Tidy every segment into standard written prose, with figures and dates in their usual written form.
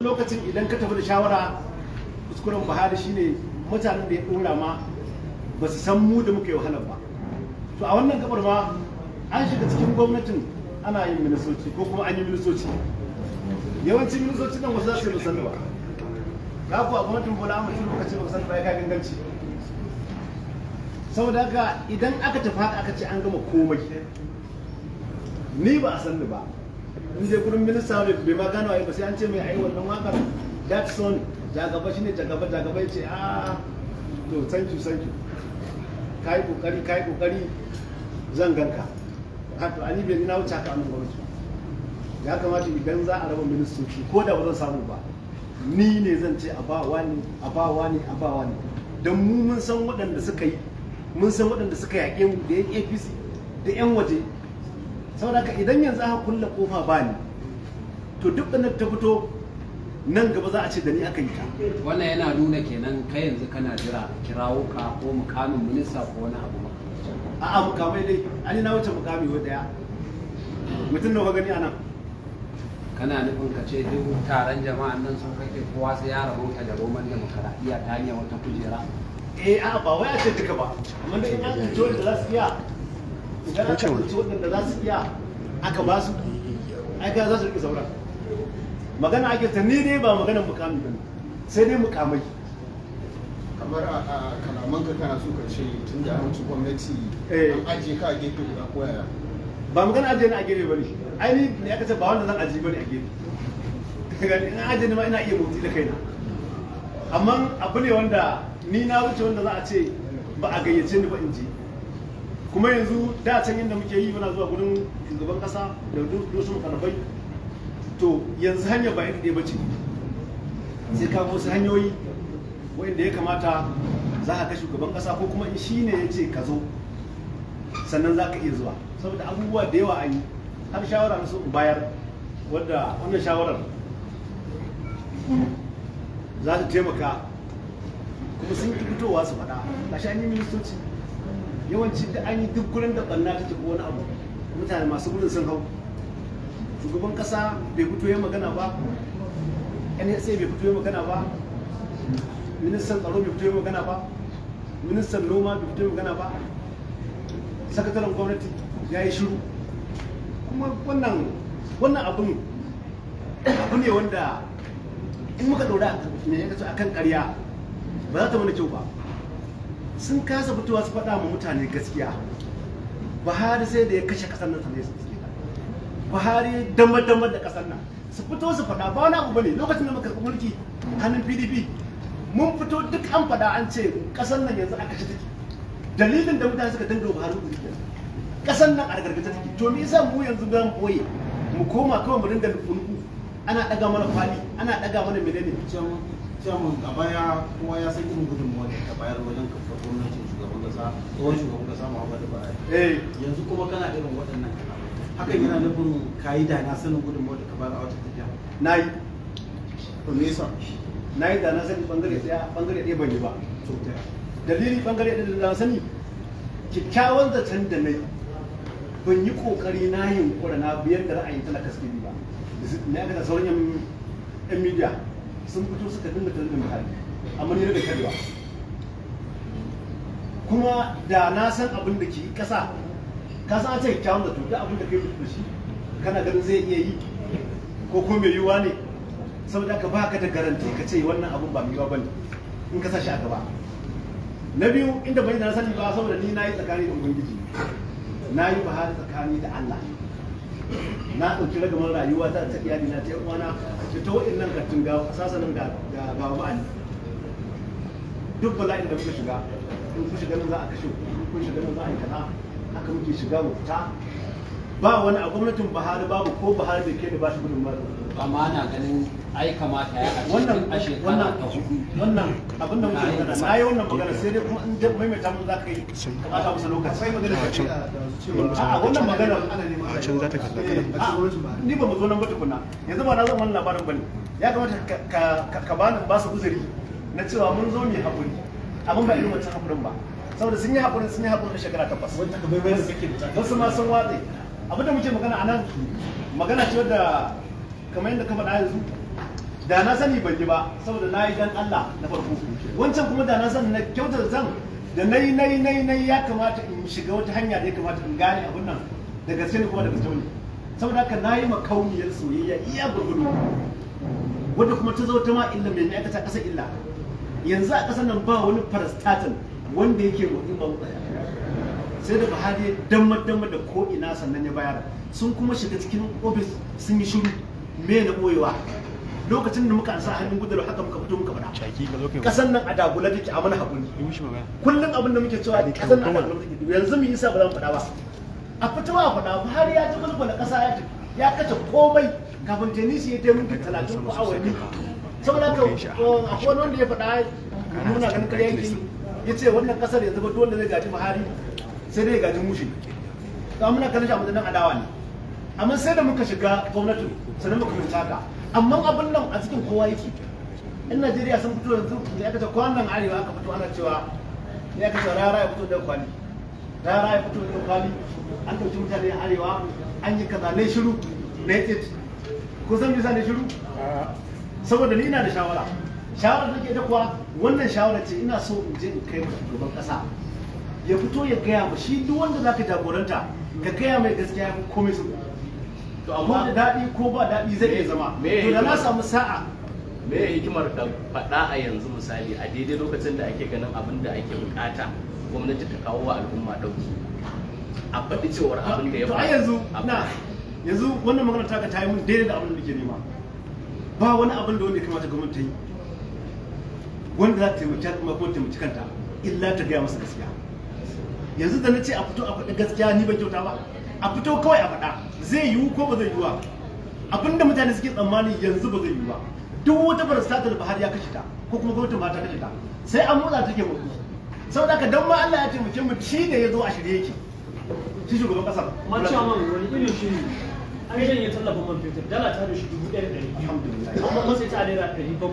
Lokacin idan ka tafi da shawara, kuskuren Buhari shine mutanen da ya dora ma ba su san mu da muka yi wahalar ba. To, a wannan gabar ma an shiga cikin gwamnatin, ana yin ministoci ko kuma an yi ministoci. Yawancin ministoci nan wasu za su yi musamman ba ka ku a gwamnatin Bola Ahmed Tinubu, ka ce ba san ba, ya ka ganganci. Saboda haka idan aka tafi haka, aka ce an gama komai, ni ba a san ni ba. In je gurin minista, bai ma gano ai ba, sai an ce mai ai wannan wakar, that song, Jagaba shine Jagaba. Jagaba ya ce, "A to, thank you, thank you, kai kokari, kai kokari, zan ganka." Ha, to ani bai na wuce haka. A nan gwamnati ya kamata idan za a raba ministoci, ko da ba zan samu ba, ni ne zan ce a ba wani, a ba wani, a ba wani, don mu mun san waɗanda suka yi, mun san waɗanda suka yaƙe mu da yan APC da yan waje. Saboda haka idan yanzu aka kulle kofa ba ni, to duk da ta fito nan gaba za a ce da ni aka yi ta. Wannan yana nuna kenan kai yanzu kana jira kirawo ka ko mukamin minista ko wani abu makamancin? A'a, mukamai dai ani na wuce mukami wa daya. Mutum nawa ka gani anan? Kana nufin ka ce duk taron jama'an nan sun kake kowa sai ya rabauta da roman demokaradiyya ta hanyar wata kujera? Eh, a'a, ba wai a ce duka ba, amma dai in an tsinci wanda za su iya, idan aka tsinci waɗanda za su iya aka ba su, ai ka za su riƙe sauran. Magana ake ta, ni dai ba maganar mukami ba ne, sai dai mukamai. Kamar a kalamanka kana so ka ce tun da an ci gwamnati an ajiye ka a gefe guda, ko yaya? Ba magana ajiye ni a gefe bane. Ai ni ne aka ce ba wanda zan ajiye bane a gefe. Gani in ajiye ni ma ina iya motsi da kaina, amma abu ne wanda ni na wuce wanda za a ce ba a gayyace ni ba in je. Kuma yanzu da can yadda muke yi, muna zuwa gurin shugaban kasa da wasu mukarrabai. To, yanzu hanyar ba iri ɗaya ba ce, sai ka wasu hanyoyi wanda ya kamata za ka ga shugaban kasa, ko kuma in shi ne ya ce ka zo sannan za ka iya zuwa, saboda abubuwa da yawa an yi. Har shawara na so in bayar, wadda wannan shawarar za ta taimaka, kuma sun ki fitowa su faɗa. Gashi an yi ministoci, yawanci da an yi, duk gurin da ɓanna take ko wani abu, mutane masu gudun sun hau. Shugaban kasa bai fito ya magana ba, NSA bai fito ya magana ba, ministan tsaro bai fito ya magana ba, ministan noma bai fito ya magana ba, sakataren gwamnati ya yi shiru. Kuma wannan abun abu ne wanda in muka ɗora me ya kace akan ƙarya ba za ta mana kyau ba. Sun kasa fitowa su faɗa ma mutane gaskiya. Buhari sai da ya kashe ƙasar nan sannan ya suke ta. Buhari dama dama da ƙasar nan, su fito su faɗa, ba wani abu bane. Lokacin da muka karɓi mulki hannun PDP, mun fito duk an faɗa, an ce ƙasar nan yanzu a kashe take. Dalilin da mutane suka dinga Buhari uzuri kenan, ƙasar nan a gargaje take. To, me yasa mu yanzu za mu boye, mu koma kawai mu dinga nuku ana ɗaga mana kwali, ana ɗaga mana menene? Chairman, a baya kowa ya san irin gudunmawa da ka bayar wajen kafar gwamnatin shugaban kasa, tsohon shugaban kasa Muhammadu Buhari. Yanzu kuma kana irin waɗannan kalamai. Hakan yana nufin ka yi da na sanin gudunmawa da ka bayar a wata tafiya? Na yi. To, me yasa? Na yi da na sani bangare ɗaya, bangare ɗaya ban yi ba. To, ta Dalili, bangare ɗaya da na sani, kyakkyawan zaton da na yi, ban yi kokari na yunkura na biyar da ra'ayin talaka suke bi ba. Ne aka da sauran yan media sun fito suka dinga tallafin Buhari, amma ni da karewa. Kuma da na san abin da ke kasa, ka san an ce kyakkyawan zato, duk abin da kai da shi kana ganin zai iya yi ko ko mai yiwuwa ne, saboda ka baka da garanti ka ce wannan abun ba mai yiwuwa bane in ka sa shi a gaba. Na biyu, inda bai da na sani ba, saboda ni na yi tsakani da Ubangiji, na yi Buhari tsakani da Allah, na ɗauki ragamar rayuwa ta, ta iyali na, ta yan uwana, da ta wa'annan kattun ga sasanin ga ga ga ma'ani. Duk bala'in da muka shiga, in kun shiga nan za a kashe ku, in kun shiga nan za a yi kaza, haka muke shiga mu fita. Ba wani a gwamnatin Buhari, babu ko Buhari bai kai da ba shi gudunmawar. Amma ana ganin ai kamata ya a ce Wannan tun a shekara wannan ta hudu wannan abin da muke magana, na yi wannan magana, sai dai kuma in dai maimaita mun za ka yi ka ɓata musu lokaci. Akwai magana da kai da cewa A'a, wannan magana ana neman A can za ta kalla kada. a cikin gwamnatin Buhari. Ni ba mu zo nan ba tukuna. Yanzu ba na zan wannan labarin bane. Ya kamata ka bani ba su uzuri na cewa mun zo mu yi haƙuri, amma ba irin wancan haƙurin ba, saboda sun yi haƙurin, sun yi haƙurin shekara 8. Wata ka bai da kake da Wasu ma sun watse. Abin da muke magana a nan, magana ce wadda kamar yadda ka faɗa yanzu. Da na sani ban yi ba, saboda na yi dan Allah na farko. Wancan kuma da na sani, na kyautar zan da nayi nayi nayi nayi, ya kamata in shiga wata hanya da ya kamata in gane abun nan da gaske ne kuma da gaske ne. Saboda haka na yi makauniyar soyayya iya gurgudu, wadda kuma ta zo ta ma illa mai aikata ƙasa illa. Yanzu a ƙasar nan ba wani parastatal wanda yake motsi ba sai da Buhari ya damma damma da ko ina sannan ya bayar. Sun kuma shiga cikin ofis sun yi shiru. Me na boyewa? Lokacin da muka ansa hannun gudanar, haka muka fito muka faɗa, ƙasar nan a dagula take, a mana haƙuri. Kullum abin da muke cewa, ƙasar nan a dagula take. Yanzu mu isa ba za mu faɗa ba? A fito a faɗa. Buhari ya ci mulkula ƙasa, ya tafi, ya kace komai kafin tenisi ya taimaka 30 ko awanni. Saboda haka akwai wani wanda ya faɗa, muna ganin ƙarya yake, ya ce wannan ƙasar yanzu ba duk wanda zai gaji Buhari sai dai ya gaji mushe. To muna kallon shi a matsayin adawa ne, amma sai da muka shiga gwamnatin sannan muka fahimci haka. Amma abin nan a cikin kowa yake. In Najeriya sun fito yanzu da aka ce kwanan arewa aka fito ana cewa ya aka ce rara ya fito da kwali, rara ya fito da kwali, an ɗauki mutane a arewa an yi kaza. Ne shiru na yi tsit. Ko san bisa ne shiru? Saboda ni ina da shawara. Shawara da nake da kuwa, wannan shawara ce ina so in je in kai ma shugaban kasa, ya fito ya gaya ma shi. Duk wanda zaka jagoranta, ka gaya mai gaskiya ya fi komai su. To ko da amma daɗi ko ba daɗi zai iya zama. Me To da na hikimar? samu sa'a. Me hikimar ka faɗa a yanzu, misali a daidai lokacin da ake ganin abin da ake bukata gwamnati ta kawo wa al'umma ɗauki, a faɗi cewar abin da ya To ai yanzu faru? Na yanzu wannan magana taka ta yi mun daidai da abin da nake nema. Ba wani abin da wanda ya kamata gwamnati ta yi wanda za ta taimaki al'umma ko taimaki kanta illa ta gaya masa gaskiya. Yanzu da na ce a fito a faɗi gaskiya, ni ban kyauta ba? A fito kawai a faɗa, zai yiwu ko ba zai yiwu ba? Abinda mutane suke tsammani yanzu ba zai yiwu ba. Duk wata parastatal Buhari ya kashe ta, ko kuma gwamnatin ba ta kashe ta, sai an motsa take motsi. Saboda haka dan ma Allah ya taimake mu, shi da ya zo a shirye yake, shi shugaban kasar. Amma cewa man wani irin shiri? An janye tallafin man fetur, dala ta da shi 1,200. Alhamdulillah. Amma matsayi ta ₦700,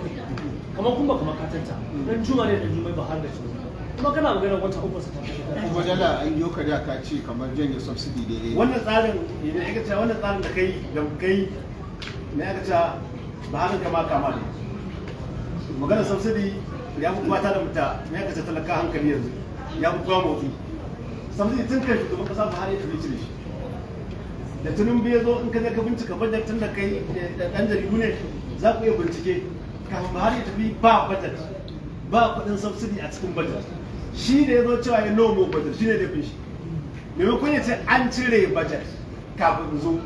kamar kuma kamar katanta dan juma ne dan jumai ba har da su, kuma kana magana wata uku sa ta shekara. Kuma dala an yi ka da ka ce kamar janye subsidy daidai. Wannan tsarin idan aka ce wannan tsarin da kai ne aka ce ba haka kama kama ne. Magana subsidy ya fi kwata da muta ne aka ce talaka hankali yanzu ya fi kowa motsi. Subsidy tun kai shugaban kasa Buhari ya tafi cire shi, da Tinubu ya zo, in ka je ka bincika budget, tun da kai da dan jaridu ne za ku iya bincike, kafin Buhari ya tafi ba budget, ba kuɗin subsidy a cikin budget. Shi da ya zo cewa ya no more budget, shi ne laifin shi. Maimakon ya ce an cire budget kafin in zo,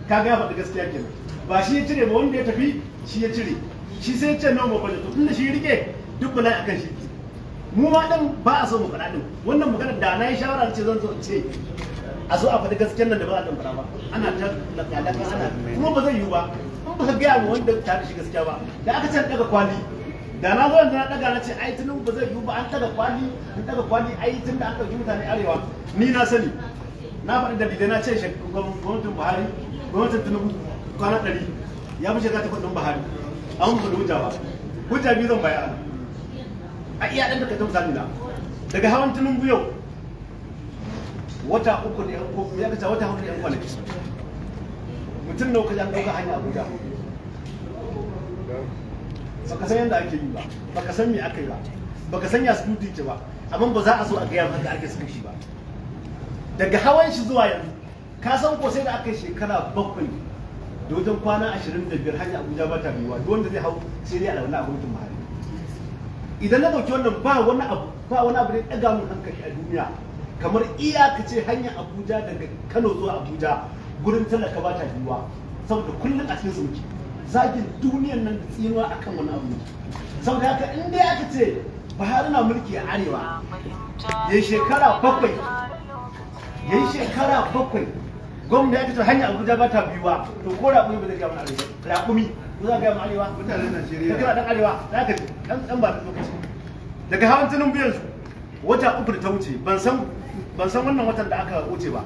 kaga ya faɗi gaskiya kenan. Ba shi ya cire ba, wanda ya tafi shi ya cire. Shi sai ya ce no more budget. To tunda shi rike duk bala'i akan shi, mu ma din ba a so mu faɗa din. Wannan magana da na yi shawara da ce zan zo in ce a zo a faɗi gaskiyar nan da ba a ɗan faɗa ba, ana ta laƙa ana kuma ba zai yiwu ba in ba ka gaya ma wanda tare shi gaskiya ba. Da aka ce ɗaga kwali, da na zo yanzu na ɗaga na ce ai tunan ba zai yiwu ba, an ɗaga kwali, an ɗaga kwali, ai tun da an ɗauki mutane arewa. Ni na sani, na faɗi dalilai, na ce gwamnatin Buhari, gwamnatin Tinubu kwana 100 ya fi shekara 8 ɗin Buhari. An ba da hujja ba, hujja biyu zan bayar a iya ɗan takardun. Misali na daga hawan Tinubu yau wata 3 da yan ko ya kace wata 4 da yan kwanaki, mutum nawa kaji an ɗauka hanya Abuja? Baka san yadda ake yi ba, baka san me aka yi ba, baka san ya security ce ba, amma ba za a so a gaya maka ake security ba. Daga hawan shi zuwa yanzu, ka san ko sai da aka yi shekara 7 da wajen kwana 25 hanya Abuja ba ta biyuwa. Duk wanda zai hau sai dai a wani gwamnatin Buhari. Idan na dauki wannan, ba wani abu, ba wani abu da ya ɗaga mun hankali a duniya kamar iyakace hanyar Abuja daga Kano zuwa Abuja gurin talaka ba ta biyuwa, saboda kullum a cikin su muke zagin duniyan nan da tsinuwa akan wani abu ne. Saboda haka in dai aka ce Buhari na mulki a arewa ya yi shekara 7, ya yi shekara 7, gwamna ya ce hanyar Abuja ba ta biyuwa, to ko raƙumi ba zai gaya mana arewa? Raƙumi ko za ka gaya mana arewa? Mutanen Najeriya. Ka kira dan arewa za ka ji dan ba da lokaci. Daga hawan Tinubu yanzu wata 3 da ta wuce, ban san wannan watan da aka wuce ba,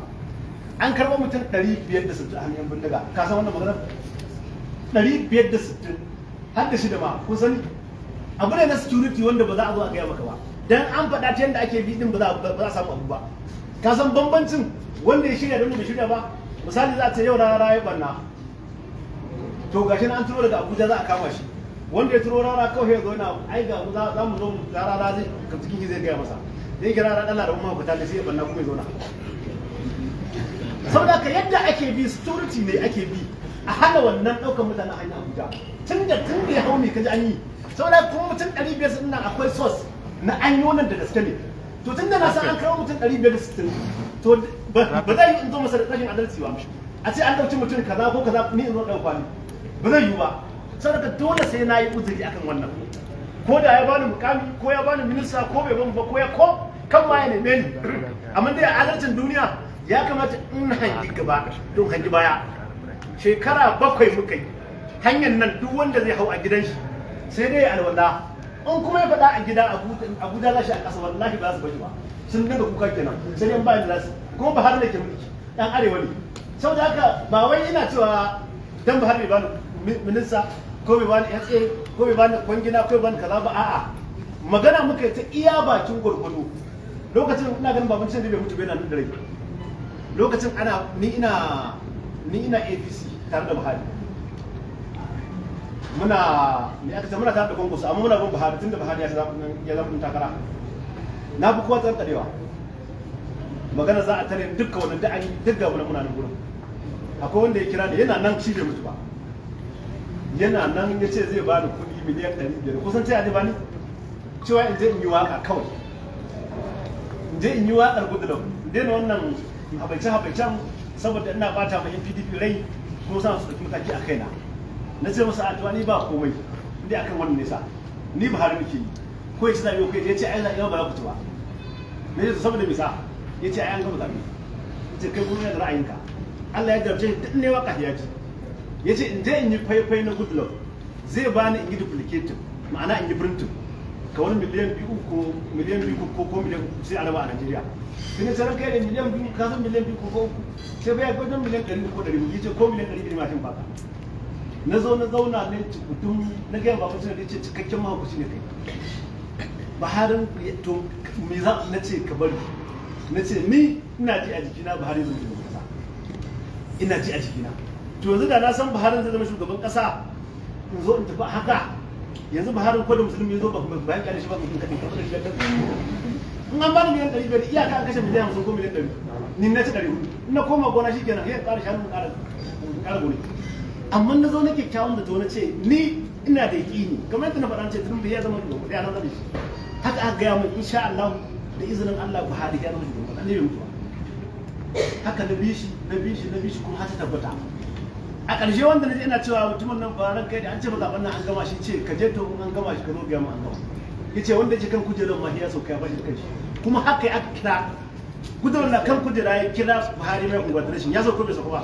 an karɓo mutum 560 a hannun bindiga. Ka san wannan maganar? 560 har da shida ma. Kun sani abu ne na security wanda ba za a zo a gaya maka ba, dan an faɗa ta yadda ake bi din ba za a samu abu ba. Ka san bambancin wanda ya shirya da wanda bai shirya ba? Misali, za a ce yau rana ya barna, to gashi na an turo daga Abuja za a kama shi. Wanda ya turo rara kawai ya zo yana ai ga mu za mu zo mu rara zai ka cikin zai gaya masa. Zai kira rara Allah da umma ku talle sai ya banna kuma ya zauna. Saboda haka yadda ake bi security ne ake bi a hana wannan ɗaukar mutane a hanyar Abuja. Tun da ya hau ne kaji an yi. Saboda kuma mutum 500 ɗin nan akwai source na an yi wannan da gaske ne. To tun da na san an kawo mutum 560, to ba zai yi in zo masa da rashin adalci ba. A ce an ɗauki mutum kaza ko kaza, ni in zo ɗauka ni. Ba zai yiwu ba. Saboda dole sai na yi uzuri akan wannan. Ko da ya bani mukami ko ya bani minista ko bai bani ba, ko ya ko kan ma ya neme ni. Amma dai a adalcin duniya ya kamata in hangi gaba don hangi baya. Shekara 7 muka yi hanyar nan, duk wanda zai hau a gidan shi sai dai ya alwala. In kuma ya faɗa a gida Abuja za shi a ƙasa, wallahi ba za su bari ba, sun dinga kuka kenan, sai dai bayan da za su. Kuma Buhari ne ke mulki, ɗan arewa ne. Saboda haka ba wai ina cewa dan Buhari bai bani minista ko bai bani SA ko bai bani kwangila ko bai bani kaza ba, a'a, magana muka yi ta iya bakin gwargwado. Lokacin ina ganin baban da bai mutu bai na nan da rai. Lokacin ana ni ina APC tare da Buhari, muna me aka ce, muna tare da Kwankwaso, amma muna bin Buhari tunda Buhari ya zama ɗan takara. Na fi kowa tsantsarewa magana za a tare dukkan wannan da an yi duk ga muna nan gurin. Akwai wanda ya kira ni, yana nan, shi bai mutu ba, yana nan, ya ce zai bani kuɗi miliyan 500. Kusan ta zai bani cewa in je in yi waka kawai, in je in yi waƙar Goodluck, in daina wannan habaice habaicen saboda ina bata ma yan PDP rai kuma sa su ɗauki mataki a kaina. Na ce masa a ni ba komai inda akan wannan nesa, ni Buhari muke yi, ko ya ci zaɓe ko ya ce ai zaɓe ba za ku ci ba. Na ce saboda misa? Ya ce ai an gama zaɓe. Ya ce kai kuma da ra'ayinka. Allah ya jarabce shi duk ne waka ya ji. Ya ce in je in yi faifai na Goodluck, zai bani in yi duplicating, ma'ana in yi printing ka wani miliyan 2 ko miliyan 2 ko miliyan 3, sai a raba a Najeriya. Sai na ce ranka da miliyan 2, ka san miliyan 2 ko 3, sai bai wajen miliyan 100 ko 400. Ya ce ko miliyan 200 ma baka. Na zo na zauna ne tukudun na gaya babu da ya ce cikakken mahaukaci ne kai Buharin. To me za na ce? Ka bari. Na ce ni ina ji a jikina Buhari zai zama kasa, ina ji a jikina. To yanzu da na san Buhari zai zama shugaban kasa in zo in tafi haka? Yanzu Buhari ko da musulmi ya zo ba bayan kyale shi ba, mutum kaɗai in an bani miliyan 500, iyaka an kashe miliyan 50 ko miliyan 100, ni na ci 400. In na koma gona shi kenan, sai ƙara shanu, ƙara gonaki. Amma na zo na kyakkyawan da to na ce ni ina da yaƙini, kamar yadda na faɗa ce Tinubu ya zama shugaban ya zama shi. Haka aka gaya min, insha Allah, da izinin Allah Buhari ya zama shugaban kasa, ne bai mutu ba. Haka na bi shi, na bi shi, na bi shi, kuma har ta tabbata. A ƙarshe wanda na je ina cewa mutumin nan ba ran kai da an ce ba zaɓen nan an gama shi, ce ka je, to in an gama shi ka zo gaya min an gama. Ya ce wanda yake kan kujerar ma ya sauka ya bashi da kanshi. Kuma haka aka kira kujerar na kan kujera, ya kira Buhari mai congratulation, ya sauka bai sauka ba.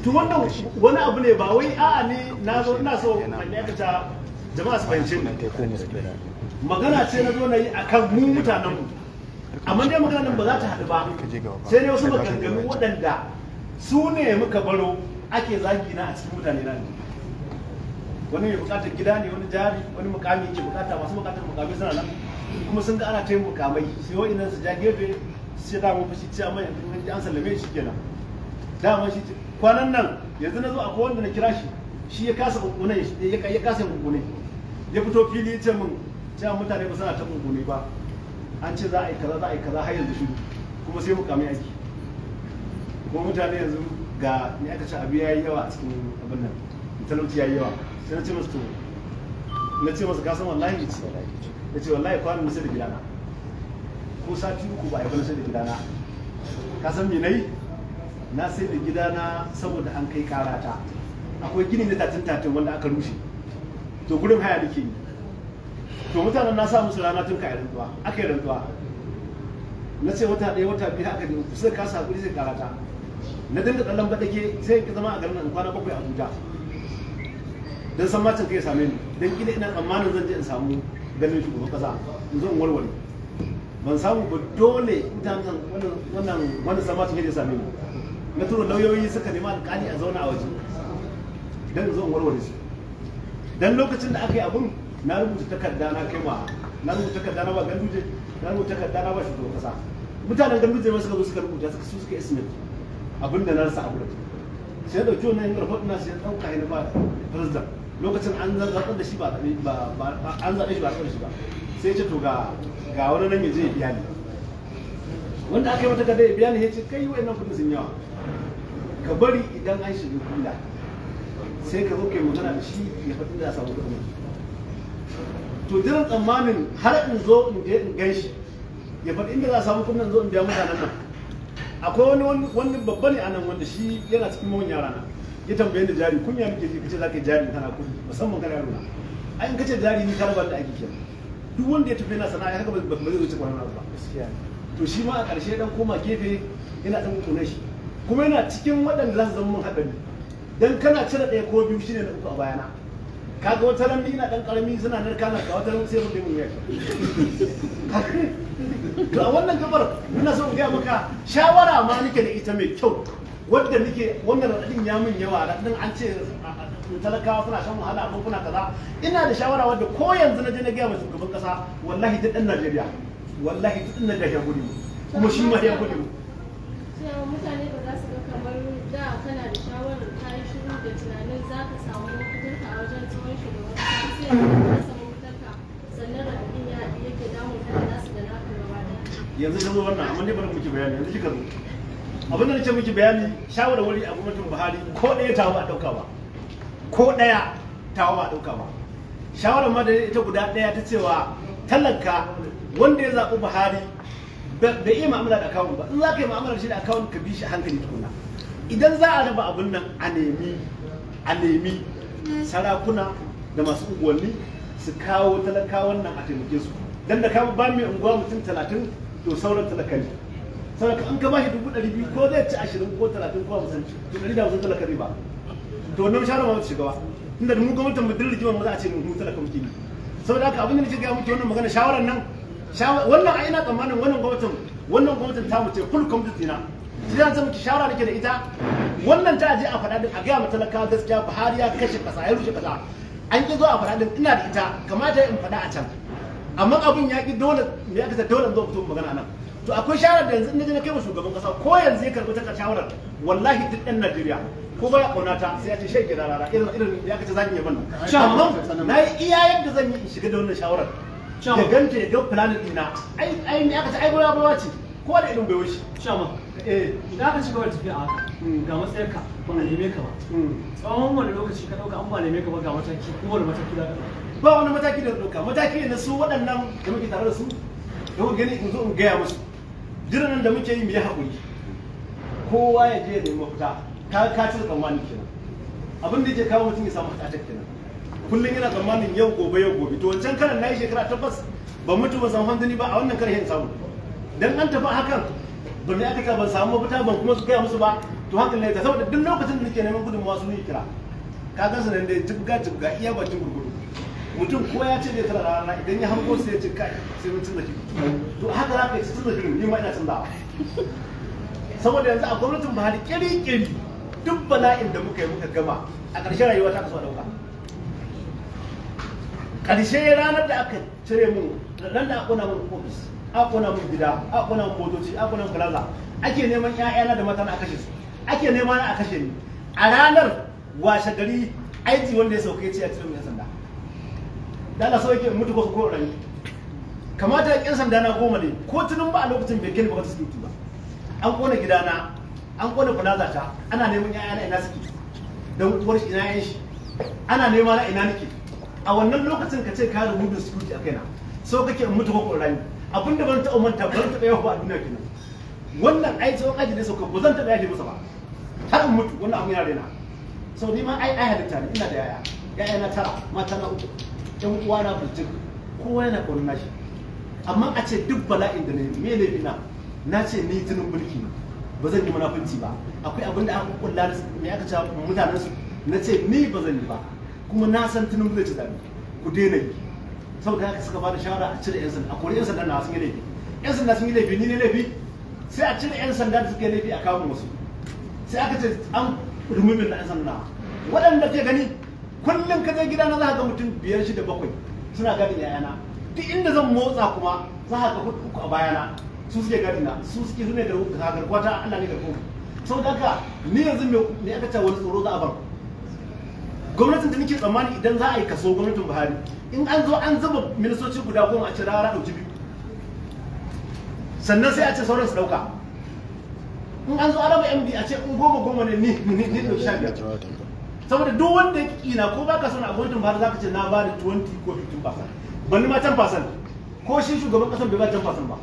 To wannan wani abu ne, ba wai a'a ne na zo ina so mai aikata jama'a su fahimce ni. Magana ce na zo na yi akan mu mutanen mu, amma dai magana nan ba za ta haɗu ba sai dai wasu maganganu waɗanda su ne muka baro ake zagi na a cikin mutane na ne. Wani mai bukatar gida ne, wani jari, wani mukami yake bukata. Masu bukatar mukami suna nan kuma sun ga ana ta yin mukamai, sai wa'innan su ja gefe su ce dama fa shi ce, amma yanzu an sallame shi kenan. Dama shi kwanan nan yanzu na zo, akwai wanda na kira shi, shi ya kasa kunkune, ya kasa kunkune, ya fito fili ya ce min cewa mutane ba suna ta kunkune ba, an ce za a yi kaza, za a yi kaza, har yanzu shiru, kuma sai mukamai aiki. Kuma mutane yanzu ga ni aka ce abu yayi yawa a cikin abin nan, talauci yayi yawa. Sai na ce masa to, na ce masa kasan wallahi, ya ce wallahi kwanan na sai da gidana, ko sati 3 ba a yi ba na sai da gidana. Ka san me nayi? Na sai da gidana saboda an kai karata, akwai gini na tatin tatin wanda aka rushe, to gurin haya nake yi. To mutanen na sa musu rana tun ka yi rantsuwa, aka yi rantsuwa, na ce wata 1, wata 2, haka da 3, sai kasa hakuri sai karata. Na dinga tsallan baɗake, sai in ki zama a garin nan kwana 7 a Abuja don san macin kai ya same ni, don kila ina tsammanin zan je in samu ganin shugaban kasa in zo in warware. Ban samu ba. Dole mutanen wannan sammacin ya same ni. Na tura lauyoyi suka nemi alƙali a zauna a waje don in zo in warware su. Dan lokacin da aka yi abun, na rubuta takarda na kai ma, na rubuta takarda na ba Ganduje, na rubuta takarda na ba shugaban kasa. Mutanen Ganduje ma suka zo suka rubuta, suka su suka estimate abin da na rasa a gurin. Sai ya dauki wannan report na, sai ya dauka ya ba president. Lokacin an zaɓar da shi ba an zaɓe shi ba zaɓar da shi ba, sai ya ce to ga wani nan ya je ya biya ni. Wanda aka yi mata gada ya biya ni, ya ce kai, wa'annan kuɗin sun yawa, ka bari idan an shiga kula sai ka zo ka yi magana da shi ya faɗi da samu kuɗin. To jiran tsammanin har in zo in je in gan shi ya faɗi inda za a samu kuɗin zo in biya mutanen nan. Akwai wani babba ne anan wanda shi yana cikin mawan yara na, ya tambaye ni jari. Kunya nake ji kace zaka yi jari kana kuɗi, musamman kana yaro na. Ai in kace jari ni karban da ake kenan, duk wanda ya tafi yana sana'a haka ba zai zo ci kwanan ba. To shi ma a ƙarshe dan koma gefe yana dan kunan shi, kuma yana cikin waɗanda za su zama mun haɗari, dan kana cire ɗaya ko biyu shine na uku a bayana. Kaga wata ran ni ina dan karami suna narka na ka, wata ran sai mun mun yaki. To a wannan gabar ina so in gaya maka shawara ma nake da ita mai kyau, wadda nake wannan raɗaɗin ya min yawa, raɗaɗin an ce talakawa suna shan wahala a bankuna kaza. Ina da shawara wadda ko yanzu na je na gaya ma shugaban kasa, wallahi duk ɗan Najeriya, wallahi duk ɗan Najeriya ya gudu mu, kuma shi ma ya gudu mu. Cewa mutane ba za su ga kamar da kana da shawarar ka yi shiru da tunanin za ka samu mafitarka a wajen tsohon shugaban kasa, sai ka samu mafitarka, sannan raɗaɗin ya yake damun ka da nasu da naka gaba ɗaya. Yanzu ka zo wannan, amma dai bari muke bayani. Yanzu kika zo, abin da nake miki bayani, shawarwari a gwamnatin Buhari ko ɗaya tawa ba a ɗauka ba, ko ɗaya tawa ba a ɗauka ba. Shawarar ma da ita guda ɗaya ta cewa talaka wanda ya zaɓi Buhari bai iya mu'amala da akawun ba. In za ka yi mu'amala da shi da akawun, ka bi shi a hankali tukuna. Idan za a raba abin nan, a nemi sarakuna da masu unguwanni su kawo talakawan nan a taimake su. Dan da kama ba mai unguwa mutum 30, to sauran talaka ne. Saboda an ka bashi 200,000, ko zai ci 20 ko 30 ko 50, to 150 talaka ne ba. To wannan shawara ma ba ta shiga ba, tunda mu gwamnatin mu rigimar mu za a ce mu talaka muke yi. Saboda haka abin da nake gaya muke, wannan magana shawarar nan, wannan ai ina tsammanin wannan gwamnatin ta mu ce full complete dina. Shi zan ce miki shawara nake da ita, wannan ta aje a faɗa din, a gaya ma talaka gaskiya, Buhari ya kashe kasa, ya rushe kasa, an ki zo a faɗa din. Ina da ita, kamata in faɗa a can, amma abin ya ki dole me aka ce dole in zo fito magana nan. To akwai shawarar da yanzu in naje na kai wa shugaban kasa, ko yanzu ya karɓi ta shawarar, wallahi duk ɗan Najeriya ko baya kaunata sai ya ce shege rarara, irin ya kace zan yi ban. Amma na yi iya yadda zan yi in shiga da wannan shawarar, ya ganta, ya ga planin ɗina. Ai me aka ce, ai goya bawa ce ko da irin baiwa shi. Shama, eh. Idan aka ci gaba da tafiya a haka, ga matsayarka ba a neme ka ba. Tsawon wani lokaci ka ɗauka an ba neme ka ba, ga mataki kuma wani mataki za ka ɗauka? Ba wani mataki da ɗauka. Mataki ne na su waɗannan da muke tare da su da muke gani, in zo in gaya musu jiran nan da muke yi, mu yi haƙuri, kowa ya je ya nemi mafita. Ka ci tsammani kenan, abin da yake kawo mutum ya samu heart attack kenan. Kullum yana tsammanin yau gobe, yau gobe. To wancan karan na yi shekara 8 ban mutu, ban samu hanzari ba. A wannan karan yin samu dan an tafi hakan ba mai aka ban samu mafita ban kuma su gaya musu ba. To hakan ne, saboda duk lokacin da nake neman gudunmawa su ne kira. Ka gan su nan dai jibga jibga, iya bakin gurgudu. Mutum ko ya ce zai tara rana, idan ya hango sai ya ce kai, sai mun canza shi. To haka za ka yi canza shirin, ni ma ina canzawa. Saboda yanzu a gwamnatin Buhari kiri-kiri duk bala'in da muka yi muka gama, a ƙarshen rayuwa ta kaso a ɗauka. Ƙarshe ranar da aka cire mun, ran da aka ƙona mun ofis, aka ƙona mun gida, aka ƙona mun motoci, aka ƙona mun plaza, ake neman ƴaƴana da mata na a kashe su, ake nema na a kashe ni. A ranar washe gari aiki wanda ya sauka ya ce ya cire mun 'yan sanda. Da Allah so yake in mutu ko rayu. Kamata 'yan sanda na 10 ne ko tunin ba a lokacin bai kai bukatar security ba. An kona gidana, an kona plaza ta, ana neman ƴaƴana ina suke, dan uwar shi ina ƴan shi, ana nema na ina nake. A wannan lokacin ka ce ka rubuta security a kaina, so kake in mutu ko rayu. Abinda ban taɓa manta, ban taɓa yawa a duniya kenan. Wannan ai tsawon aji ne sauka, ba zan taɓa yaje masa ba har in mutu. Wannan abun yana raina. So ni ma ai halitta ne, ina da yaya, yaya na tara, mata na uku, ƴan uwa na burjik, kowa yana ƙaunar nashi. Amma a ce duk bala'in da na yi, me laifi na? Na ce ni tunin mulki ne, ba zan yi munafunci ba. Akwai abin da aka kulla da me aka ce mutanen su, na ce ni ba zan yi ba, kuma na san tunin zai ci zabe, ku daina yi. Saboda haka suka bada shawara a cire yan sanda, a kori yan sanda na sun yi laifi. Yan sanda sun yi laifi, ni ne laifi? Sai a cire yan sanda da suka yi laifi a kawo wasu. Sai aka ce an removing na yan sanda. Waɗanda ke gani kullum ka je gidana za ka ga mutum biyar, shida, bakwai suna gadin yayana. Duk inda zan motsa kuma za ka ga hudu, uku a bayana, su suke gadina, su suke su ne garkuwa ta. Allah ne garkuwa. Saboda haka ni yanzu me aka ce wani tsoro za a bar? Gwamnatin da nake tsammani idan za a yi kaso, gwamnatin Buhari, in an zo an zuba ministoci guda 10, a ce rara ɗauki biyu, sannan sai a ce sauran su ɗauka. In an zo an raba MD, a ce in 10 10 ne, ni ɗauki 15, saboda duk wanda ya kina ko baka son a gwamnatin Buhari, zaka ce na ba da 20 ko 15%, ban ma 10%. Ko shi shugaban kasar bai ba 10% ba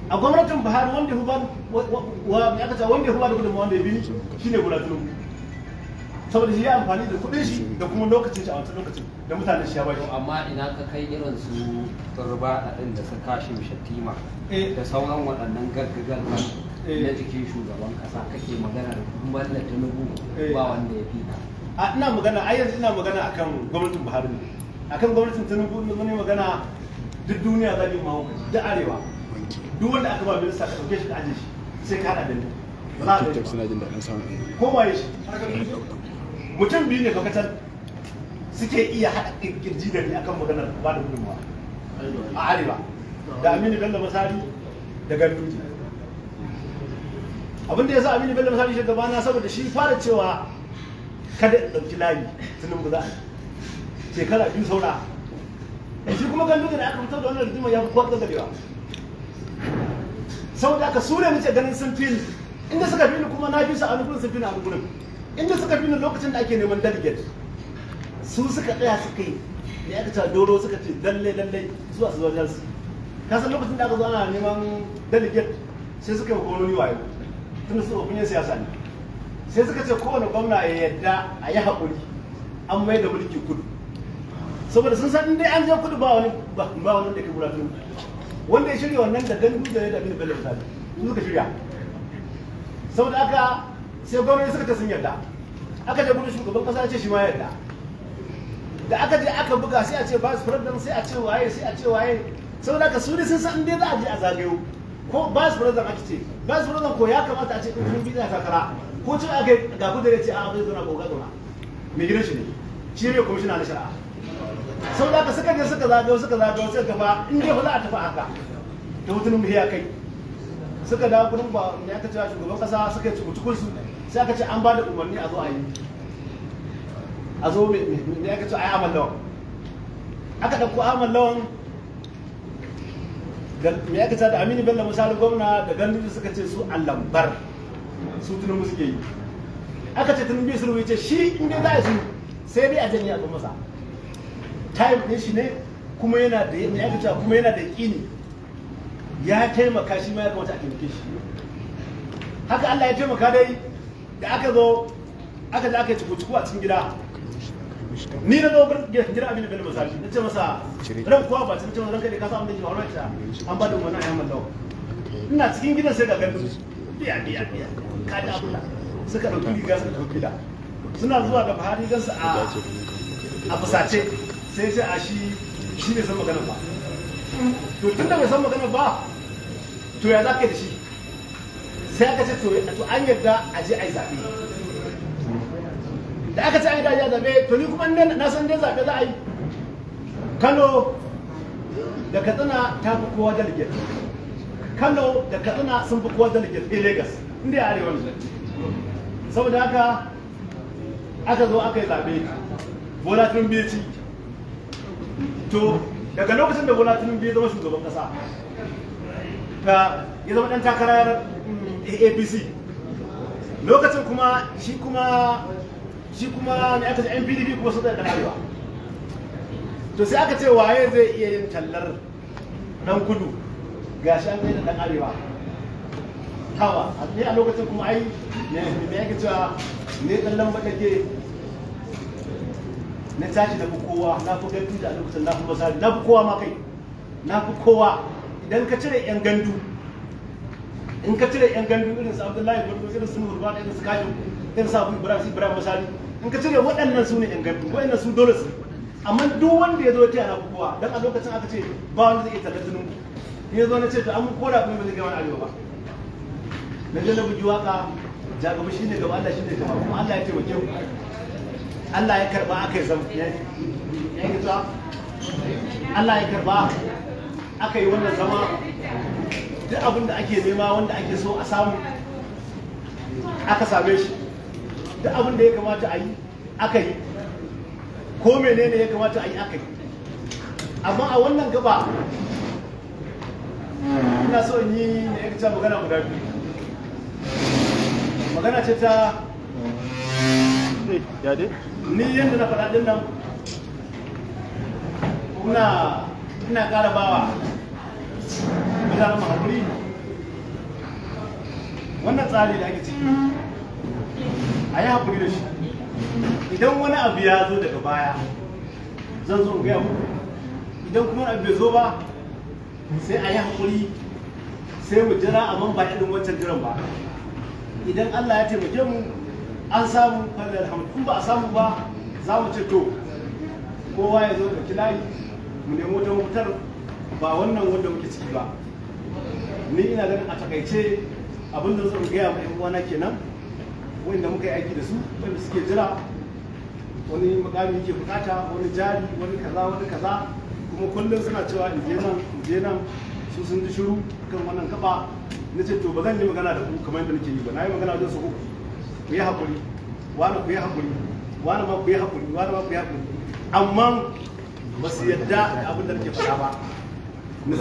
a gwamnatin Buhari. Wanda ya ba wa ya kace, wanda ya ba da gudunmawa, wanda ya bi shine Bola Tinubu, saboda shi ya amfani da kuɗin shi da kuma lokacin shi a wancan lokacin da mutanen shi ya bai. To amma ina ka kai irin su Turba ɗin da su Kashim Shettima da sauran waɗannan gaggagar na jikin shugaban ƙasa, kake magana da Tinubu ba wanda ya fi ka? A ina magana, ai yanzu ina magana akan gwamnatin Buhari ne. Akan gwamnatin Tinubu in ne magana, duk duniya za yi mahaukaci, duk arewa, duk wanda aka ba minista, ka ɗauke shi ka aje shi, sai ka haɗa da ni, ba za a TikTok ɗauke suna jin daɗin samun ko waye shi. Mutum biyu ne fa kacal suke iya haɗa kirji da ni akan maganar ba da gudunmawa a arewa, da Aminu Bello Masari da Ganduje. Abin da ya sa Aminu Bello Masari shugaba na, saboda shi fara cewa kada in ɗauki layi, Tinubu za a yi shekara 2 saura. Shi kuma Ganduje, da aka fitar da wannan rigima, ya fi kowa tsagarewa, saboda aka su ne nace ganin sun fi ni. Inda suka fi ni kuma na fi su a wani gurin, sun fi ni a wani gurin. Inda suka fi ni, lokacin da ake neman delegate, su suka tsaya suka yi ne aka ce doro, suka ce lalle lalle zuwa su wajen su. Ka san lokacin da aka zo ana neman delegate, sai suka yi gwamnoni wayo, tun da su tsofaffin siyasa ne, sai suka ce kowane gwamna ya yadda a yi haƙuri, an mai da mulki kudu, saboda sun san in dai an je kudu ba wani ba wani da ke buratu. Wanda ya shirya wannan da gandu da ya da Aminu Bello misali, su suka shirya. Saboda aka sai gwamnati suka ce sun yarda. Aka je gudun shugaban kasa, ya ce shi ma yarda. Da aka je aka buga, sai a ce vice president, sai a ce waye, sai a ce waye. Saboda haka su ne sun san in dai za a je a zagayo, ko vice president ake ce vice president, ko ya kamata a ce in sun bi za takara, ko ce aka yi ga kudu ya ce a zai zauna ko ga zauna mai gidan shi ne, shi ne kwamishina na shari'a. Saboda haka suka je suka zagayo, suka zagayo, suka gafa in dai fa za a tafi haka ta hutunin mu ya kai. Suka dawo kudin ba ne aka cewa shugaban kasa, suka yi cukucukun su, sai aka ce an ba da umarni a zo a yi, a zo me aka ce a yi Ahmad Lawan. Aka ɗauko Ahmad Lawan da me aka ce da Aminu Bello misali gwamna da Ganduje, suka ce su a lambar su Tinubu suke yi. Aka ce Tinubu sulhu, ya ce shi in dai za a yi sulhu sai dai a janye a masa time ɗin shi ne, kuma yana da me aka ce kuma yana da yaƙini ya taimaka, shi ma ya kamata a taimake shi. Haka Allah ya taimaka dai, da aka zo aka je aka yi cuku-cuku a cikin gida, ni na zo gidan Aminu Bello misali, na ce masa ran kuwa ba, ce masa ranka da ka san abin da ke faruwa, ce an ba da umarni a yamman lawa. Ina cikin gidan sai ga gandu biya biya biya, ka ji abu suka ɗauki riga, suka ɗauki da suna zuwa da Buhari gansu a fusace, sai ce a shi shi bai san magana ba. To tun da bai san magana ba, to ya za ka yi da shi? Sai aka ce to an yarda a je a yi zaɓe. Da aka ce an yarda a je a zaɓe, to ni kuma na san dai zaɓe za a yi, Kano da Katsina ta fi kowa delegate. Kano da Katsina sun fi kowa delegate a Lagos inda ya arewa ne. Saboda haka aka zo aka yi zaɓe, Bola Tinubu ya ci. To daga lokacin da Bola Tinubu ya zama shugaban ƙasa, ta ya zama ɗan takarar APC, lokacin kuma shi kuma ne aka ce NPDP kuma sun zai ɗan arewa. To sai aka ce waye zai iya yin tallar ɗan kudu, gashi an zai da ɗan arewa hawa ne a lokacin. Kuma ai me yake cewa ne, ɗan lamba ke na tashi na fi kowa, na fi gandu da a lokacin na fi masari, na fi kowa ma kai, na fi kowa. Idan ka cire yan gandu, in ka cire yan gandu irin su Abdullahi Gwardo, irin su Nurba, irin su Kashim, irin su Abu Ibrahim, su Ibrahim Masari, in ka cire waɗannan, su ne yan gandu, waɗannan su dole su. Amma duk wanda ya zo ya na fi kowa, dan a lokacin aka ce ba wanda zai iya tallar Tinubu. Ni ya zo na ce to an kora kuma ba zai kai wani arewa ba. Na je na bugi waka, jagaba shine gaba, Allah shine gaba, kuma Allah ya taimake mu, Allah ya karba, aka yi zama ya yi zuwa, Allah ya karba, aka yi wannan zama. Duk abin da ake nema, wanda ake so a samu, aka same shi. Duk abin da ya kamata a yi, aka yi. Ko menene ya kamata a yi aka yi. Amma a wannan gaba ina so in yi ne ya magana guda biyu. Magana ce ta ni yadda na faɗa ɗin nan, ina ƙara bawa mutanen mu haƙuri. Wannan tsari da ake ciki, a yi haƙuri da shi. Idan wani abu ya zo daga baya, zan zo in gaya muku. Idan kuma abu bai zo ba, sai a yi haƙuri, sai mu jira, amma ba irin wancan jiran ba. Idan Allah ya taimake mu an samu, fadar alhamdu. In ba a samu ba, za mu ce to kowa ya zo ɗauki layi, mu nemi wata mafitar ba wannan wanda muke ciki ba. Ni ina ganin a takaice abin da zan gaya ma 'yan uwana kenan, wanda muka yi aiki da su, wanda suke jira wani mukami yake bukata, wani jari, wani kaza, wani kaza, kuma kullum suna cewa in je nan, in je nan. Su sun ji shiru kan wannan gaba. Na ce to ba zan yi magana da ku kamar yadda nake yi ba. Na yi magana wajen su uku. Ku yi haƙuri, wani ku yi haƙuri, wani ma ku yi haƙuri, wani ma ku yi haƙuri, amma ba su yadda da abin da nake faɗa ba.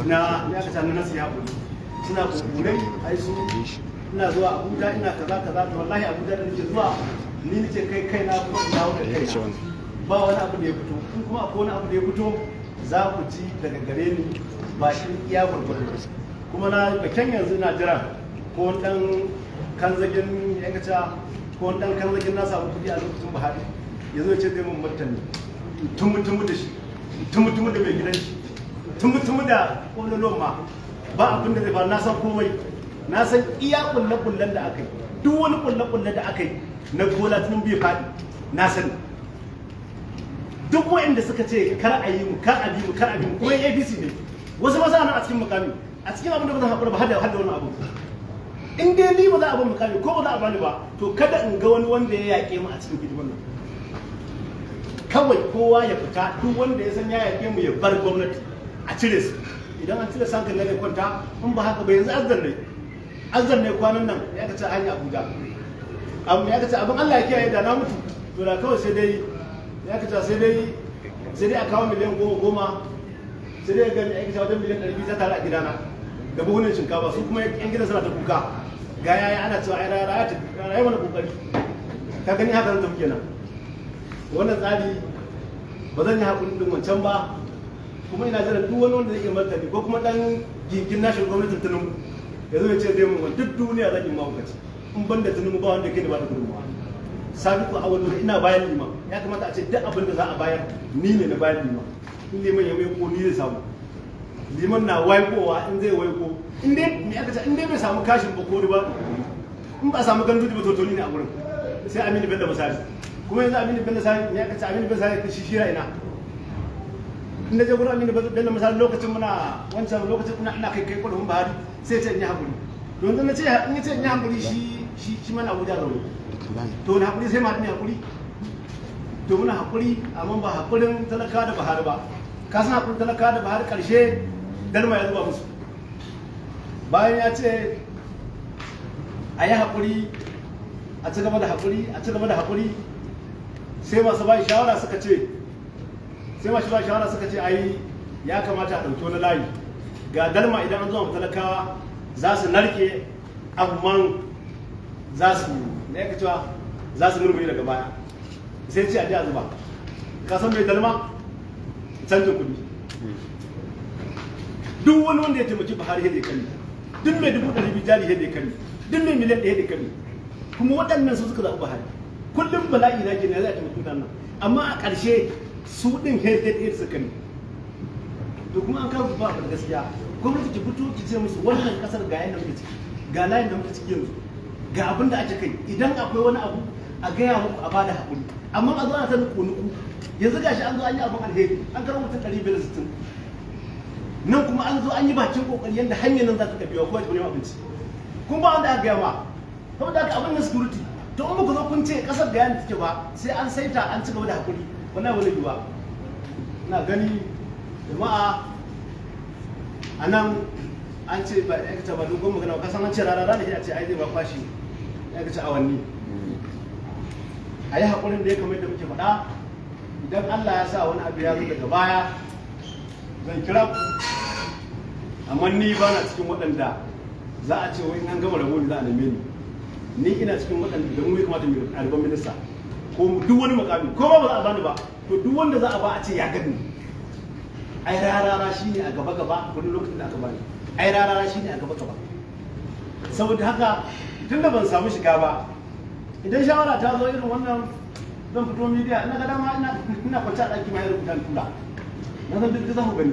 Na ya kaca na nasu yi haƙuri, suna kukurai, ai su ina zuwa Abuja, ina kaza kaza. To wallahi Abuja da nake zuwa, ni nace kai kaina kuma in dawo da kaina, ba wani abu da ya fito. In kuma akwai wani abu da ya fito, za ku ji daga gare ni bakin iya gwargwado. Kuma na bakin yanzu ina jira ko wani dan kanzagin ya kaca, ko wani dan kanzagin na samu kuɗi a lokacin Buhari, ya zo ya ce zai mun martani, tumu-tumu da shi, tumu-tumu da mai gidan shi, tumu-tumu da ƙololon ma ba abin da zai faru. Na san komai, na san iya kulle-kullen da aka yi. Duk wani kulle-kulle da aka yi na Bola Tinubu bai faɗi, na sani. Duk waɗanda suka ce kar a yi mu, kar a bi mu, kar a bi mu, kuma APC ne, wasu ma suna nan a cikin mukami, a cikin abin da ba zan haƙura ba har da wani abu. In dai ni ba za a ban mukami ko ba za a bani ba, to kada in ga wani wanda ya yaƙe mu a cikin hidiman nan. Kawai kowa ya fita. Duk wanda ya san ya yaƙe mu ya bar gwamnati, a cire su. Idan an cire su, hankali ne kwanta. In ba haka ba, yanzu azzan ne, azzan ne kwanan nan ya kace hanya Abuja, abu ya kace abin Allah ya kiyaye, da na mutu to da kawai sai dai ya kace sai dai a kawo miliyan 10-10, sai dai ga ya kace wajen miliyan 200 ta tare a gidana da buhunan shinkafa. Su kuma yan gidan suna ta kuka, ga yaya ana cewa ai raya ta raya mana kokari. Ka gani, haka zan tafi kenan. Wannan tsari ba zan yi haƙuri din wancan ba. Kuma ina jiran duk wani wanda zai iya martani, ko kuma dan gingin nashin gwamnatin Tinubu ya zo ya ce zai mun. Duk duniya zan yi mahaukaci, in ban da Tinubu ba wanda ke da ba da gudunmawa. Sabiku a wani ina bayan liman, ya kamata a ce duk abin da za a bayar ni ne na bayan liman. In liman ya maiko, ni zai samu. Liman na waikowa, in zai waiko, in dai me aka ce, in dai bai samu kashin ba ko riba, in ba a samu ganduji ba, to ni ne a gurin. Sai Aminu Bello misali. Kuma yanzu Aminu Bello Sani me aka ce, Aminu Bello Sani shi shira ina in na je gurin Aminu Bello misali, lokacin muna wancan lokacin ina kai kudin Buhari, sai ce in yi hakuri. To yanzu na ce in ce in yi hakuri, shi mana Abuja zaune, to na hakuri sai ma ne hakuri. To muna hakuri, amma ba hakurin talaka da Buhari ba. Ka san hakurin talaka da Buhari, karshe dalma ya zuba musu. Bayan ya ce a yi hakuri, a ci gaba da hakuri, a ci gaba da hakuri, sai masu ba shawara suka ce, sai masu ba shawara suka ce ai ya kamata a ɗauki wani layi, ga dalma, idan an zuwa talakawa za su narke, amma za su ne ya cewa za su murmuri daga baya. Sai ce a ji a zuba. Ka san mai dalma? Canjin kuɗi. Duk wani wanda ya taimaki Buhari yadda ya kari, duk mai 200,000 jari yadda ya kari, duk mai miliyan 1 yadda ya kari. Kuma waɗannan su suka zaɓi Buhari. Kullum bala'i na ke ne za a taimaki mutanen nan, amma a ƙarshe su ɗin head head suka ne. To kuma an kawo ba da gaskiya. Gwamnati ki fito ki ce musu wannan kasar ga yanda muke ciki, ga layin da muke ciki yanzu, ga abin da ake kai. Idan akwai wani abu a gaya muku, a bada haƙuri. Amma a zo ana ta nuku nuku, yanzu gashi an zo an yi abin alheri, an karɓo mutum 560 nan, kuma an zo an yi bakin kokari yanda hanyar nan za ta tafiya, ko ta neman abinci, kun ba wanda aka gaya ma. Saboda haka abin na security, to in muku zo kun ce kasar da yana take ba, sai an saita an ci gaba da hakuri, wannan wani yiwa. Ina gani jama'a a nan an ce ba ya kace ba dogon magana ba. Kasan an ce rana rana, a ce ai zai ba kwashi ya kace awanni. A yi hakurin da ya kamar da muke faɗa. Idan Allah ya sa wani abu ya zo daga baya, zan kira ku. Amma ni ba na cikin waɗanda za a ce wai in an gama rabo ne za a neme ni. Ni ina cikin waɗanda da mu ya kamata mu yi ɗaliban minista ko duk wani mukami, ko ba za a bani ba, to duk wanda za a ba a ce ya gani. Ai rarara shine a gaba gaba, wani lokacin da aka bani ai rarara shine a gaba gaba. Saboda haka tunda ban samu shiga ba, idan shawara ta zo irin wannan zan fito media. Ina ga dama ina kwance a ɗaki ma ya rubuta tura, na san duk za ku gani.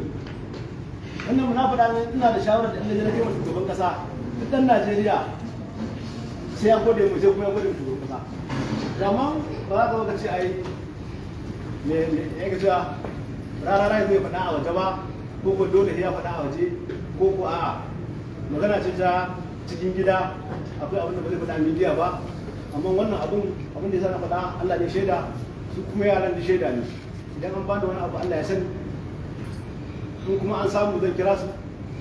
Wannan muna faɗa ne, ina da shawarar da ina kai wa shugaban ƙasa, duk ɗan Najeriya sai ya gode mu, sai kuma ya gode mu shugaban ƙasa. Amma ba za ka zo ka ce ai me ya ga cewa rarara zai faɗa a waje ba, ko ko dole sai ya faɗa a waje, ko ko a'a magana ce ta cikin gida, akwai abin da ba zai faɗa a media ba. Amma wannan abin da ya sa na faɗa, Allah ne shaida, su kuma yaran da shaida ne. Idan an bani wani abu, Allah ya sani, in kuma an samu zan kira su.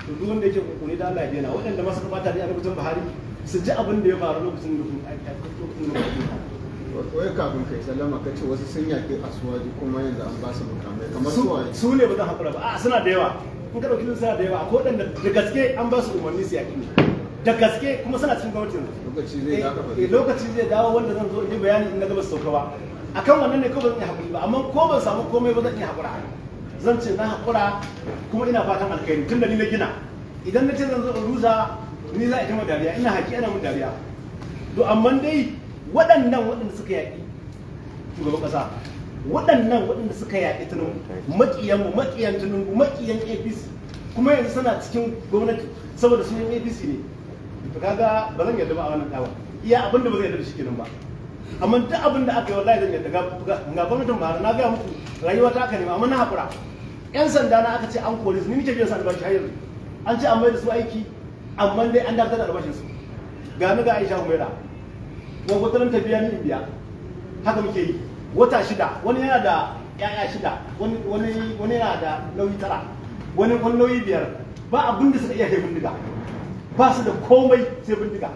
To duk wanda yake kokoni da Allah ya daina, waɗanda ma suka bata ne a lokacin Buhari su ji abin da ya faru lokacin da Wai kafin kai sallama, ka ce wasu sun yaƙi Asuwaju kuma yanzu an ba su mukamai, kamar su waye? Su ne ba zan haƙura ba. A suna da yawa, in ka ɗauki suna da yawa. Akwai waɗanda da gaske an ba su umarni su yaƙi ne da gaske, kuma suna cikin gwamnatin. Lokaci zai za ka faɗi. Lokaci zai dawo wanda zan zo in yi bayani in na gaba su sauka ba. Akan wannan ne ko ba zan iya haƙuri ba, amma ko ban samu komai ba zan iya haƙura. Zan ce na haƙura kuma ina fatan alkhairi, tun da ni na gina. Idan na ce zan zo in rusa, ni za a yi ta dariya, ina haƙi ana mun dariya. To amma dai waɗannan waɗanda suka yaƙi shugaban ƙasa, waɗannan waɗanda suka yaƙi Tinubu, maƙiyan mu, maƙiyan Tinubu, maƙiyan APC, kuma yanzu suna cikin gwamnati saboda sun yi APC ne. To kaga ba zan yarda ba a wannan dawa. Iya abin da ba zan yarda da shi kenan ba, amma duk abin da aka yi wallahi zan yarda. Ga gwamnatin Buhari, na gaya muku rayuwa ta aka nema, amma na haƙura. Yan sanda na aka ce an kore su, ni nake biyan su albashi har yanzu. An ce an mai da su aiki, amma dai an dakatar da albashin su. Ga ni ga Aisha Humaira, gwagwatarin ta biya ni in biya, haka muke yi wata 6. Wani yana da 'ya'ya 6, wani yana da nauyi 9, wani nauyi 5. Ba abin da suka iya sai bindiga, ba su da komai sai bindiga.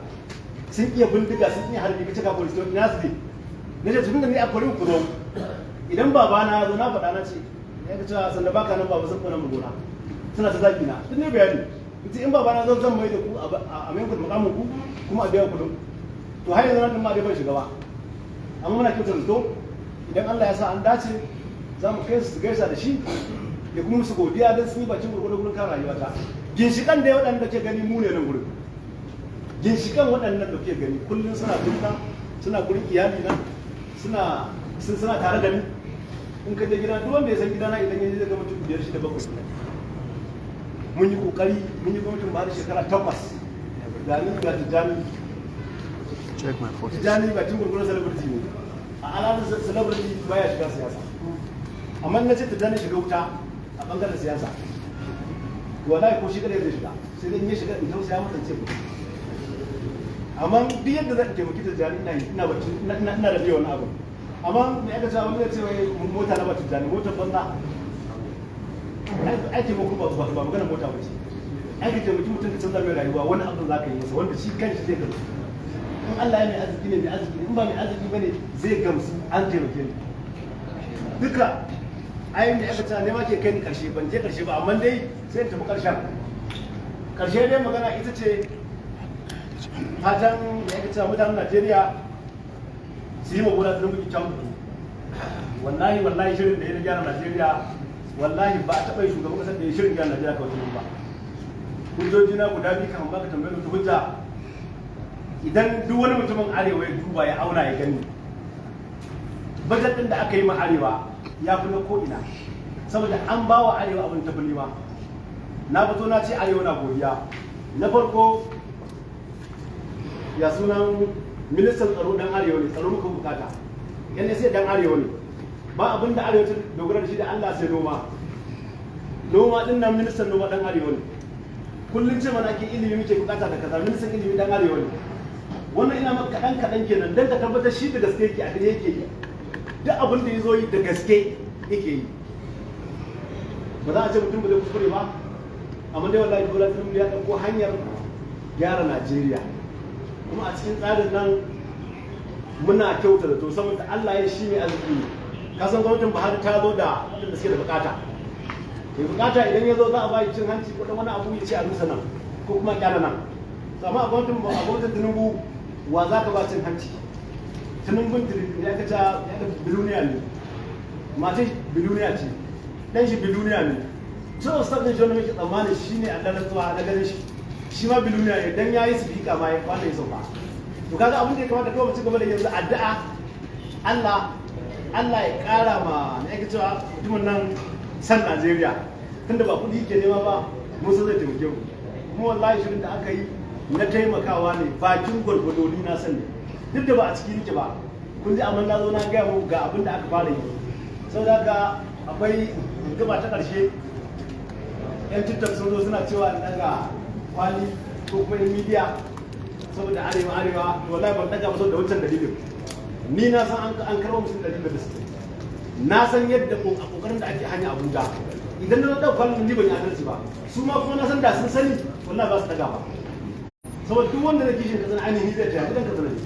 Sun iya bindiga, sun iya harbi. Kace ka kore su, ina su ne? Na ce tun da ni a kore ku zo. Idan babana ya zo, na faɗa, na ce ya ka cewa sanda baka nan baba sun kona mu gona, suna ta zagi na. Tun ne bayani ita, in babana zo zan mai da ku a mai ku da mukamin ku kuma a biya kuɗin. To har yanzu nan ma dai ban shiga ba, amma muna kyautar zato idan Allah ya sa an dace za mu kai su gaisa da shi ya kuma musu godiya don sun yi bakin gurgudu gurin kan rayuwata. Ginshikan da waɗanda ke gani mu ne nan gurin, ginshikan waɗannan da ke gani kullum suna gurina, suna gurin iyali na, suna tare da ni. In ka je gida, duk wanda ya san gidana, idan ya je zai ga mutum 5, 6, 7. Mun yi kokari, mun yi gwamnatin ba da shekara 8, ga ni ga Tijjani. Tijjani bakin gurgurin celebrity ne. A al'adar celebrity baya shiga siyasa, amma na ce Tijjani shiga wuta a bangaren siyasa, wallahi ko shi kadai zai shiga, sai dai in ya shiga in tausaya masa ce ku. Amma duk yadda zan taimaki Tijjani ina yi, ina bacci ina da biya wani abu. Amma me aka ce, wani ya ce wai mota na ba Tijjani, motar banza. Ai taimako ba magana mota ba ce. Ai ka taimaki mutum ka canza mai rayuwa, wani abu za ka yi masa wanda shi kanshi zai gamsu. In Allah ya mai arziki ne, mai arziki ne, in ba mai arziki bane zai gamsu an taimake ni. Duka ai me aka ce ne ma ke kai ni karshe, ban je karshe ba, amma dai sai in tafi karshen. Karshe dai magana ita ce fatan me aka ce mutanen Najeriya su yi ma Bola Tinubu kyakkyawan mutu. Wallahi wallahi shirin da ya gyara Najeriya, wallahi ba a taɓa yin shugaban ƙasar da ya shirin gyara Najeriya kawai Tinubu ba. Hujjoji na guda biyu kan baka tambayar wata hujja. Idan duk wani mutumin arewa ya duba ya auna ya gani, budget ɗin da aka yi ma arewa ya fi na ko'ina, saboda an ba wa arewa abin tafi nema. Na fito na ce arewa na godiya. Na farko, ya sunan ministan tsaro dan arewa ne, tsaro muka bukata. Yan sai dan arewa ne. Ba abin da arewa ta dogara da shi da Allah sai noma. Noma din nan, ministan noma dan arewa ne. Kullum ce mana ake ilimi muke bukata da kaza, ministan ilimi dan arewa ne. Wannan ina maka kaɗan kaɗan kenan dan ka tabbatar shi da gaske yake, a gare yake yi. Duk abin da ya zo yi da gaske yake yi. Ba za a ce mutum ba zai kuskure ba, amma dai wallahi Bola Tinubu ya ɗauko hanyar gyara Najeriya, kuma a cikin tsarin nan muna kyauta da to, saboda Allah ya shi mai arziki ne. Ka san gwamnatin Buhari ta zo da waɗanda suke da bukata. Mai bukata idan ya zo za a ba shi cin hanci ko wani abu ya ce a rusa nan ko kuma kyala nan. To amma a gwamnatin Tinubu wa za ka ba cin hanci? Tinubu ya kaca ya ka biloniya ne, matan biloniya ce, dan shi biloniya ne. So ustaz din shi wanda muke tsammani shine Allah rantsuwa na ganin shi, shi ma biloniya ne dan yayi sifika ma ya kwana ya sauka. To kaga abin da ya kamata kawai mu ci gaba da yanzu addu'a, Allah ya kara ma na yake cewa mutumin nan san Najeriya, tunda ba kuɗi ke nema ba, mun san zai taimake mu. Kuma wallahi shirin da aka yi na taimakawa ne bakin gwargwado, ni na sani duk da ba a ciki nake ba, kun ji, amma na zo na gaya muku ga abin da aka fara yi. Saboda haka akwai gaba ta ƙarshe, yan TikTok sun zo suna cewa in daga kwali ko kuma yan media saboda arewa arewa. Wallahi ban daga ba saboda wancan dalilin. Ni na san an karɓo musu 560, na san yadda a kokarin da ake hanya Abuja. Idan na ɗauka kwalin ni ban yi adalci ba, su ma kuma na san da sun sani wallahi ba su daga ba, saboda duk wanda na kishin Katsina ainihin zai taya gidan Katsina ne.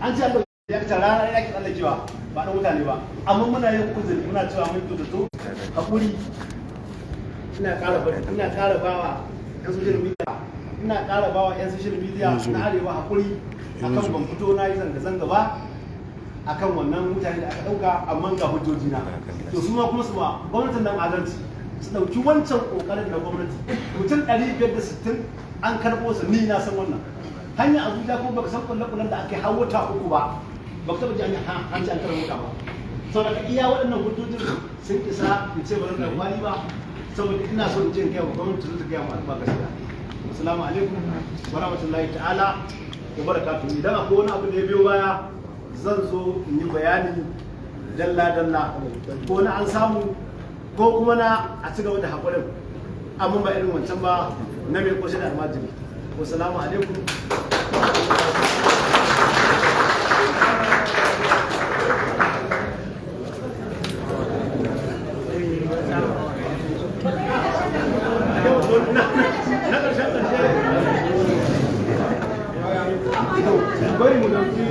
An ce Allah ya kace rana ya ki tsallakewa ba dan mutane ba, amma muna yin uzuri, muna cewa mun kyautatu hakuri. Ina ƙara bawa yan social media, ina ƙara bawa yan social media na arewa hakuri akan ban fito na yi zanga-zanga ba akan wannan mutane da aka ɗauka, amma ga hujjoji na. To su ma kuma su ba gwamnatin nan adalci, su ɗauki wancan ƙoƙarin na gwamnati. Mutum 560 an karɓo su, ni na san wannan hanya Abuja, kuma baka san kulle-kullen da aka yi har wata 3 ba, baka taɓa ji an an karɓo ta ba. Saboda iya waɗannan hujjojin sun isa in ce ba zan ɗauki kwali ba, saboda ina so in ce in gaya wa gwamnati ta gaya wa al'umma gaskiya. Assalamu alaikum wa rahmatullahi ta'ala wa barakatuhu. Idan akwai wani abu da ya biyo baya zan zo in yi bayani dalla dalla, ko na an samu ko kuma na a ci gaba da haƙurin, amma ba irin wancan ba na mai ƙoshin almajiri. Wassalamu alaikum. Na ƙarshen ƙarshe bari mu dauki.